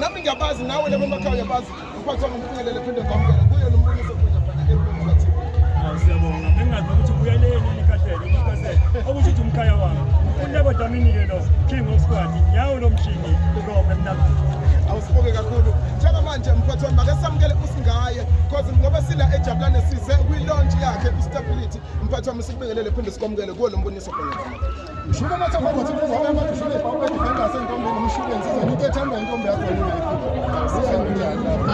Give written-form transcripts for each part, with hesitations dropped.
Nami ngiyabazi, nawe lebo emakhaya uyabazi. Mphathi wami, ngibingelele phinde ngamukele kuyo nomboniso bhanyabhanya eLungisa TV. Hawu, siyabonga. Bengingazi nokuthi ubuyeleni nikahlele nikahlele. Okusho ukuthi umkhaya wami. ULebo Dlamini-ke lo, King of Squad, nyawo lo mshini uRobe Mnakuthu. Awusibonge kakhulu. Njengamanje, mphathi wami, make samukele usingaye, cause ngoba sila eJabulane, size kwi-launch yakhe uStability. Mphathi wami, sikubingelele phinde sikwamukele kuwo lo mboniso bhanyabhanya. Mshube mathafa mfuza wami mshube bawube defender sentombeni umshube nsizweni into ethandwa intombi yakho wena ungayifuni. Sizwe njani lapho?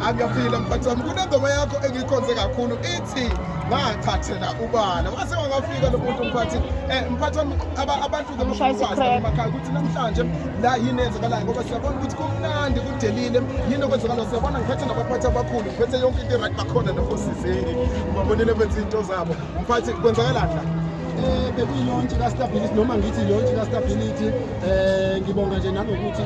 Angiyaphila, mphathi wami. Kunengoma yakho engiyikhonze kakhulu ithi "Ngathathela Ubala". Wase wangafika lo muntu, mphathi. Mphathi wami, abantu ke Umshayisa bafuna ukwazi i-crack. emakhaya ukuthi namhlanje la yini eyenzakalayo, ngoba siyabona ukuthi kumnandi, kudelile. Yini okwenzakalayo? Siyabona ngiphethe nabaphathi abakhulu, ngiphethe yonke into right, bakhona nabosizeni, ubabonile benza into zabo. Mphathi, kwenzakalani la? Bekuyi-launch ka-Stability, noma ngithi i-launch ka-Stability. Ngibonga nje nanokuthi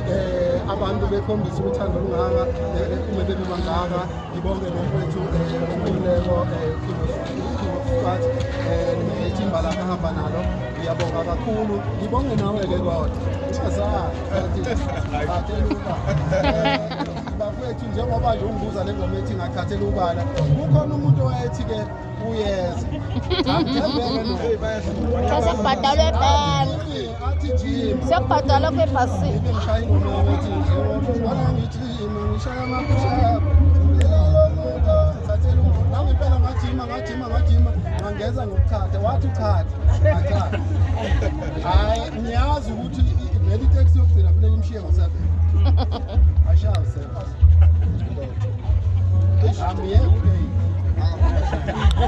abantu bekhombisa uthando olungaka, bephume bebe bangaka. Ngibonge nomfowethu uNkululeko, King of Squad, nethimba lakhe ahamba nalo. Ngiyabonga kakhulu. Ngibonge nawe-ke, kodwa ungazali bafethu, njengoba nje ungibuza le ngoma ethi "Ngakhathela Ubala", kukhona umuntu owayethi-ke uyeza. Angithembeke lo. Xa sekubhatalwe ebhenki. Athi jima. Sekubhatalwe kwibhasi. Ngishaya ingoma ethi njengoba ngijima ngishaya ama-push-up, lo muntu ngithathela umuntu nami impela. Ngajima, ngajima, ngajima, ngangeza ngokuchatha. Wathi uchatha, ngachatha. Hhayi, ngiyazi ukuthi vele iteksi yokugcina funeka imshiye ngo-7, ashaya u-7. Amiyeke u-8,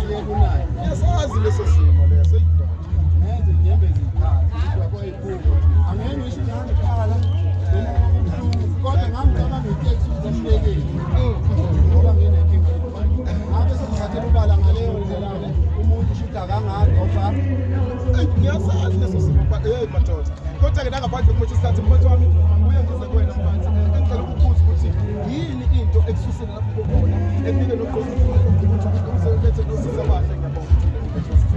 siye ku-9. Ngiyasazi leso simo leso, indoda. Ngenze inyembezi zikhala, ukuthi yabo iphuma. Angeke ngisho ngangikhala noma kwakubuhlungu, kodwa ngangicabanga iteksi ukuthi ishiyekile ngoba nginenkinga. Ngabe sengithathela ubala ngaleyo ndlela-ke, umuntu shuthi akangadofa. Eyi, ngiyasazi leso simo, hey madoda. Kodwa-ke nangaphandle kumosha isikhathi, mphathi wami, uye ngize kuwena, mphathi. Engicela ukukubuza ukuthi yini into ekususele lapho kukhona, ekunike nogqozi ukuthi uze ulethe nosizo abahle? Ngiyabonga ukuthi ulethe nosizo.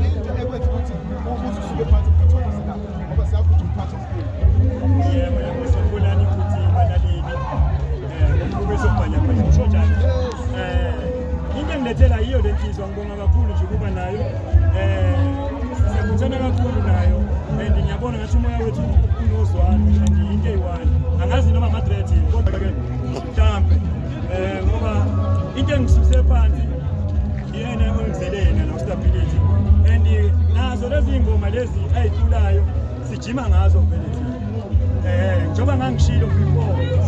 Into ekwenza ukuthi uze usuke phansi, mphathi wami, uze lapha, ngoba siyazi ukuthi umphathi omkhulu. Yebo, sanibonani futhi balaleli. Umbukiso bhanyabhanya, usho njalo. Into engilethela yiyo le nsizwa, ngibonga kakhulu nje ukuba nayo. Siyabuthana kakhulu nayo and ngiyabona ngathi umoya wethu unozwano and into eyi-one. Angazi noma ama-dreads, kodwa-ke mhlampe ngoba into engisuse phansi iyena ongizele yena la, Stability, and nazo lezi ngoma lezi ayiculayo sijima ngazo vele thina. Njengoba ngangishilo before.